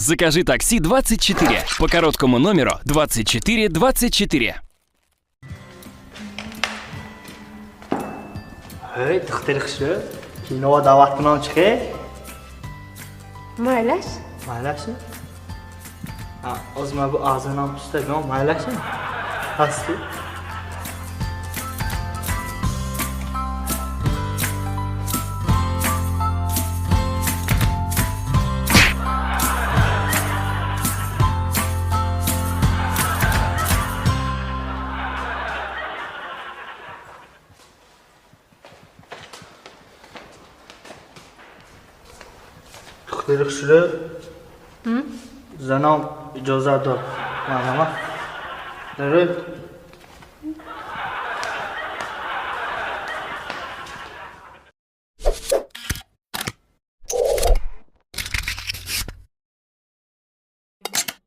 Закажи такси 24 по короткому номеру 24 24. Hey, духтари хушрӯ, кино даъват кунам, чихе? Maylash. Maylashmi? Ha, hozir mana bu og'zini ham pista bilan maylashmi? Pasti. Духтари хушрӯ, занам ijozat dod. Marhamat. Darrov.